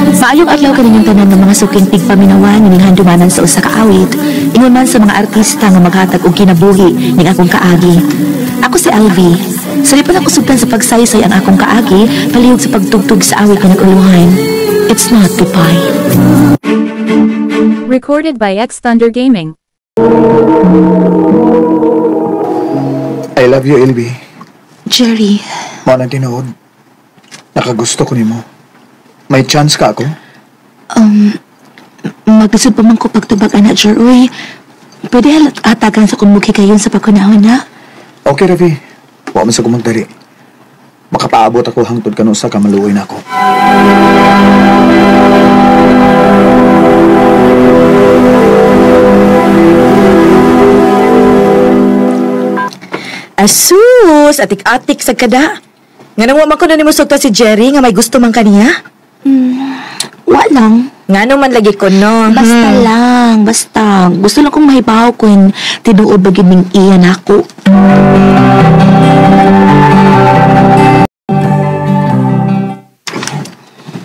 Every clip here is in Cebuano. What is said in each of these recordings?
Maayong adlaw kaninyong tanan ng mga suking tigpaminawan ning handumanan sa usa ka awit. Ingon man sa mga artista nga maghatag og kinabuhi ning akong kaagi. Ako si LV. Salipan ako sugtan sa pagsaysay ang akong kaagi, palihog sa pagtugtog sa awit nga nag-uluhan. It's not goodbye. Recorded by X Thunder Gaming. I love you, LV. Jerry. Mao nang tinuod. Nakagusto ko nimo. May chance ka ako? Maglisod pa man ko pagtubag, anak, Jer. Uy, pwede hatagan sa kung kayon sa pagkunahon na? Okay, Ravi. Huwag man sa kumagdali. Makapaabot ako hangtod kanu sa kamaluoy na ako. Asus! Atik-atik sa kada. Nga nang wa man ko na nimo sugtan si Jerry nga may gusto man kaniya? Wa lang. Nga man lagi ko no. Basta lang, basta. Gusto lang kong mahibaw kung tinuod ba gid ning iya nako.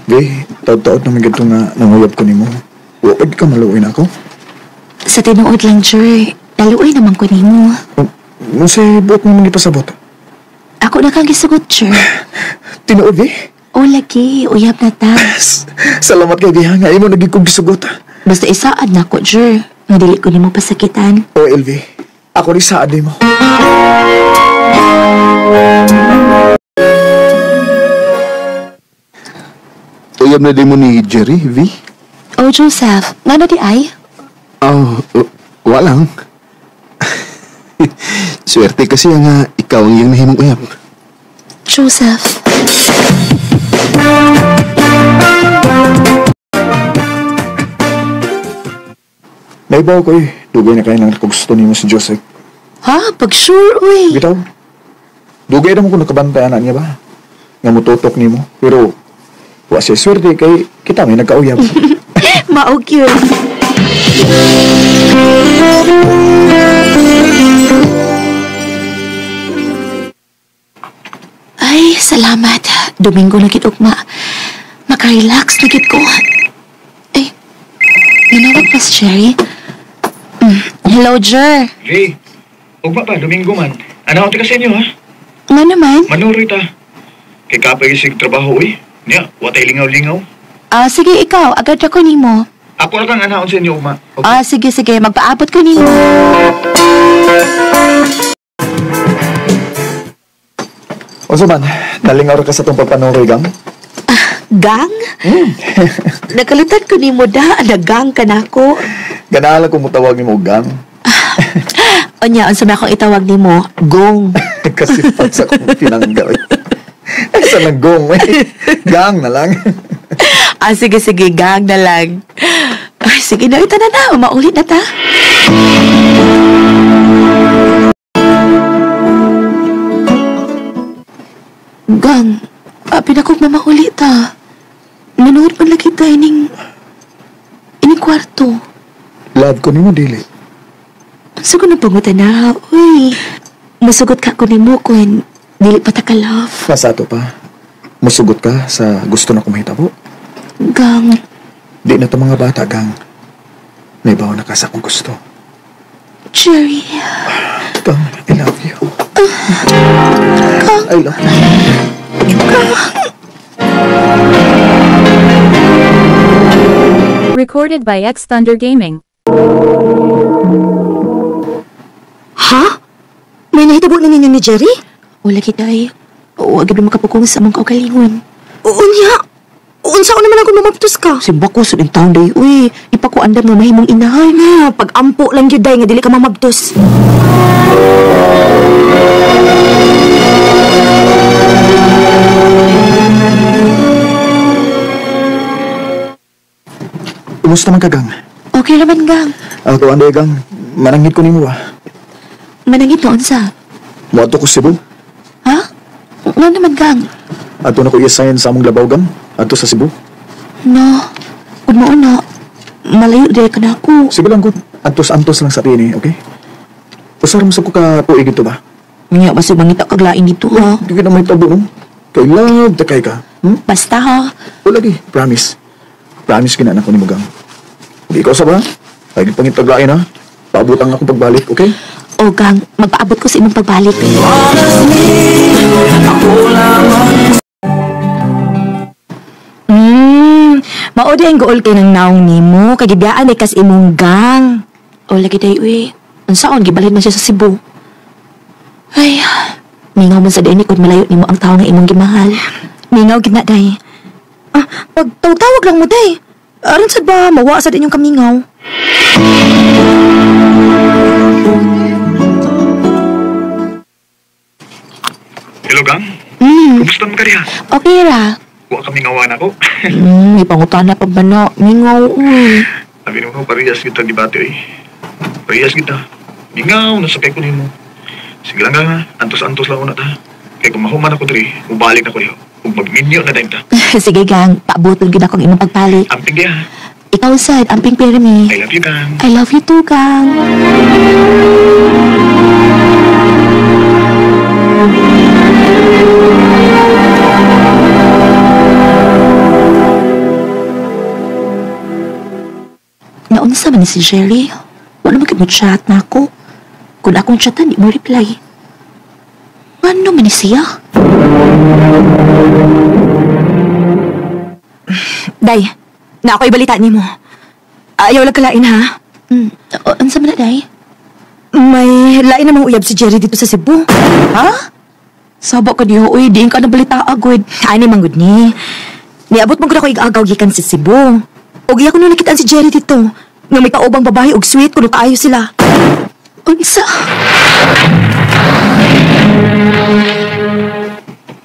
Di, taod-taod naman ganito nga nanguyab ko nimo. Huwag ka maluoy na ako. Sa tinuod lang, Jer. Naluoy naman ko nimo. Masay buot mo mangipasabot. Ako na kang gisugot, Jer. Tinuod eh? O lagi, uyab na ta. Salamat kay Biha nga imo naging kong gisugot. Basta isaad na ko, Jer. Nga dili ko nimo pasakitan. O LV, ako rin saad nimo. Uyab na din mo ni Jerry, V? Oh, Joseph, ngano di ay? Oh, walang. Swerte kasi nga ikaw ang iyong nahimong uyab. Joseph. Naibaw ko eh. Dugay na kayo nang nakagusto niyo si Joseph. Ha? Pag-sure, uy. Bitaw. Dugay naman kung nakabantay anak niya ba? Nga mututok niyo mo. Pero, wa siya swerte kay kita may nagkauyab. Maog yun. Ay, salamat. Domingo na gid ugma. Makarelax na gid ko. Ay, nanawag pa si Jerry. Hello, Jer. Hey, ugma pa, Domingo man. Ano ka sa inyo, ha? Nga naman? Manuroy ta. Kay kapay isig trabaho, uy. Niya, watay lingaw-lingaw. Ah, sige, ikaw. Agad ako nimo. Ako na kang anaon sa inyo, ugma. Okay. Ah, sige, sige. Magpaabot ko nimo. Unsa man, nalingaw ra ka sa tong pagpanuroy, gang? Gang? Nakalitan ko nimo da, nagang ka nako. Ganahan ko mutawag nimo gang. Onya, unsa man akong itawag nimo? Gong. Kasipat sa akong pinangga. Ay, sa lang gong. Eh. Gang na lang. Ah, sige, sige, gang na lang. Ay, sige na, ito na na. Maulit na ta. Gang, pinakog mamahuli ta. Nanood man lagi ta ining kwarto. Love ko nimo dili. Sugo na pangutan na. Uy, masugot ka ko nimo kun dili pa ta ka love. Nasa ato pa. Musugot ka sa gusto na kumahitabo. Gang. Di na to mga bata, gang. Naibaw na ka sa akong gusto. Jerry. Gang, I love you. Gang. I love you. Gang. Recorded by X Thunder Gaming. Ha? May nahitabo na ninyo ni Jerry? Wala kita eh. Oo, agad na makapukong sa mong kaugalingon. Unya! Unsa ko naman ako mamaptos ka? Simba ko sa taon day. Uy, ipakuandam na mahimong inahan. Na, pag-ampo lang yun day nga dili ka mamabtos. Kumusta man ka, gang? Okay naman, gang. Ako, anday, gang. Manangit ko nimo ba? Manangit noon sa? Muadto ko Cebu. Ha? Nga naman, gang. Ato na ko i-assign sa among labaw, gang. Ato sa Cebu. No. Kung mao na, malayo dahil ka na ako. Sige lang, good. Antos-antos lang sa tini, okay? Usar mo sa ko ka tuig ito ba? Nga, basta mangita kaglain dito, ha? Hindi ka na may tabo, no? Kay love, takay ka. Basta, ha? O lagi, promise. Promise kina na ko ni Magang. Ug ikaw sa ba? Ay pangitaglain ha. Paabot ang akong pagbalik, okay? O Gang, magpaabot ko sa imong pagbalik. Mao di ang gool kay nang naong nimo, kay gibiyaan ay kas imong gang. O lagi day uy. Unsaon gibalhin man siya sa Cebu. Ay, mingaw man sa dinig kung malayo nimo ang tawo nga imong gimahal. Mingaw gid na day. Ah, pagtawag lang mo day. Aron sad ba mawa sad inyong kamingaw? Hello, gang. Kumusta man ka diha? Okay ra. Wa kami ngawan ako. May pangutana pa ba na? Mingaw uy. Sabi mo, parehas kita gibati eh. Parehas kita. Mingaw, nasakay ko nimo. Sige lang nga, antos-antos lang una ta. Kaya kung mahuman ako diri, mubalik na ko diha. Ug magminyo na dahil ta. Sige gang, paaboton gid ako ang imong pagpalit. Amping diha. Ikaw sad, amping permi. I love you, gang. I love you too, gang. Naunsa man ni si Jerry? Wala man kay chat na ako. Kung akong chatan, di mo reply. Ano man ni siya? Day, na ako'y balita nimo. Ayaw lang kalain ha. Unsa man na, Day? May lain namang uyab si Jerry dito sa Cebu. Ha? Saba ka diho, uy. Diin ka na balita agad. Ani manggod ni. Niabot man gud ako igagaw gikan sa Cebu. Og iya ko nung nakitaan si Jerry dito. Nga may kaobang babae og sweet kuno kaayo sila. Unsa?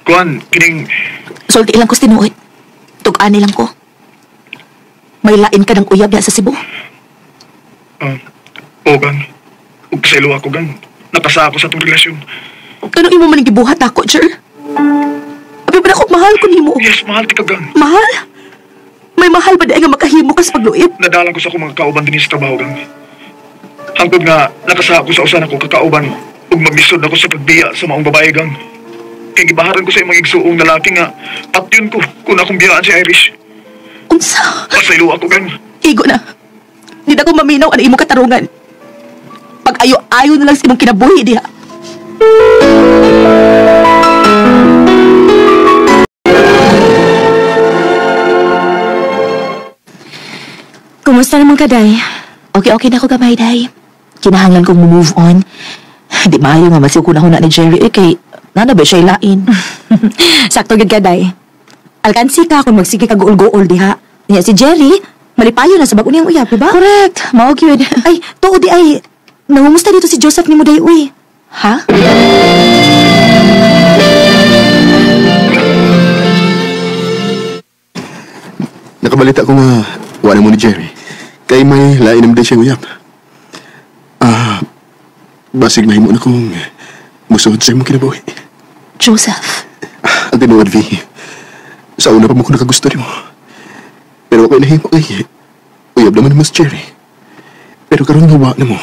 Kuan, kining... Sulti lang ko sa tinuod. Tug-an lang ko. May lain ka ng uyab diha sa Cebu. O, gang. Ug selo ako, gang. Napasa ako sa itong relasyon. Kano imo man gibuhat ako, Jer? Abi ba na ako, mahal ko nimo? Yes, mahal kita, gang. Mahal? May mahal ba dahil nga makahimo ka sa pagluib? Nadalang ko sa akong mga kauban din sa trabaho, gang. Hangtod nga, nakasa ako sa usan ako kakauban ug maglisod ako sa pagbiya sa maong babae, gang. Kaya gibaharan ko sa imong igsuong lalaki nga patyon ko kung akong biyaan si Irish. Unsa? Pasaylo ako, gang. Igo na. Di na ko maminaw ang imong katarungan. Pag-ayo-ayo na lang sa imong kinabuhi diha. Kumusta naman ka, Day? Okay, okay na ako gamay, Day. Kinahanglan kong move on. Di maayo nga masiw ko na huna ni Jerry. Eh, kay nana ba siya ilain? Sakto gyud ka, Day. Alkansi ka kung magsige ka guol-guol diha. Niya si Jerry, malipayo na sa bag-o niyang uyab, di ba? Correct. Mao gyud. Ay, tuod di ay. Nangumusta dito si Joseph ni mo, Day, uy. Ha? Nakabalita ko nga, wala mo ni Jerry. Kay may lain naman din siyang uyab. Basig mahimo na kong musuod sa imong kinabuhi. Joseph. Ang tinuod, V. Sa una pa mo ko nakagusto nimo. Pero ako'y nahimo kay uyab naman mo si Jerry. Pero karon nga wa na mo.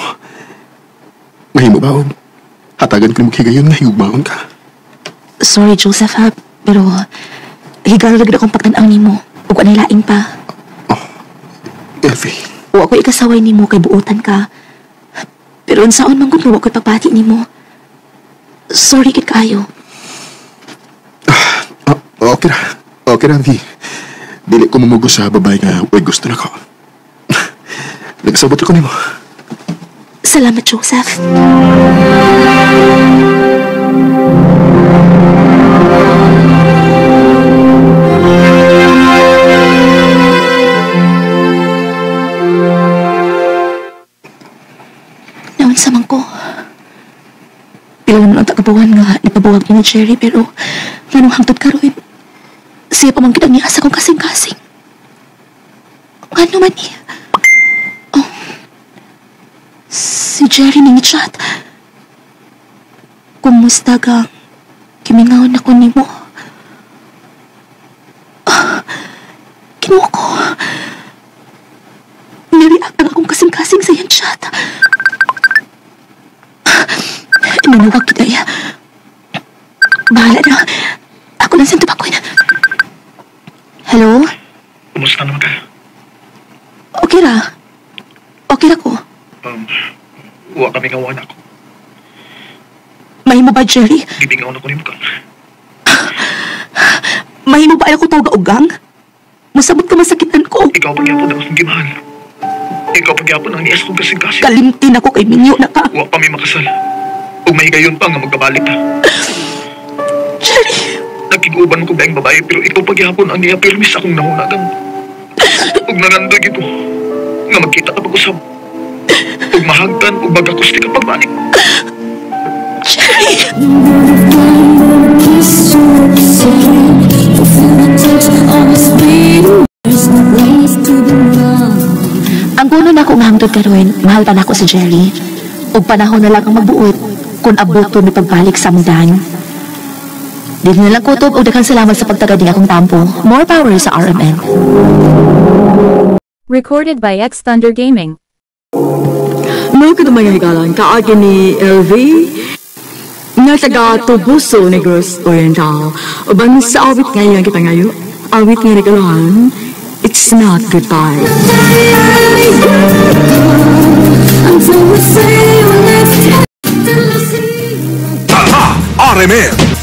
Mahimo ba o hatagan ko nimo higayon nga higugmaon ka? Sorry, Joseph, ha? Pero higala na gid akong pagtan-aw nimo. Ug anay laing pa. Oh, Elvie. O ako'y ikasaway nimo kay buotan ka. Pero unsaon man gud wa ko'y pagbati nimo. Sorry gid kaayo. Okay ra. Okay ra, V. Dili ko mamugos sa babae nga way gusto na ko. Nagsabot ako nimo. Salamat, Joseph. Naunsa man ko. Pila naman ang takabuhan nga napabuwag ni Jerry pero nganong hangtod karon siya pa man gid ang niasa kong kasing-kasing. Ngano man niya? Oh. Si Jerry ning chat. Kumusta ka? Kimingaw na ko nimo. Kinuha ko. Nireact ang akong kasing-kasing sa iyang chat. Nanuwag kita iya. Bahala na. Ako lang sa tubakon. Hello? Kumusta naman ka? Okay ra. Okay ra ko. Wa kami nga nako. Mahimo ba, Jerry? Gibingaw na ko nimo, Gang. Mahimo ba ay ako tawag og Gang? Masabot ka masakitan ko. Ikaw pagyapon ang akong gimahal. Ikaw pagyapon ang nias kong kasing-kasing. Kalimtin ako kay minyo na ka. Wa pa mi makasal. Ug mahigayon pa nga magkabalik ta. Jerry! Nakig-uban ko daing babae pero ikaw pagyapon ang niya pirmis akong nahunagan. Ug nangandoy gid ko nga magkita ta pag-usab. Ug mahagkan ug magkakusti ka pagbalik. Jerry! Kiss your lips again. To feel the touch of his fingers. No place to belong. Ang kuno nako nga hangtod karon, mahal pa nako si Jerry. Ug panahon na lang ang magbuot kung aboto mi pagbalik sa among daan. Dili na lang kutob og daghang salamat sa pagtagad ning akong tampo. More power sa RMN. Recorded by X Thunder Gaming. Mao ko mga higalan kaagi ni LV nga taga Toboso, Negros Oriental. Uban sa awit nga iyang gipangayo, awit nga regaluhan, "It's Not Goodbye." Until we say we next. Tatak RMN.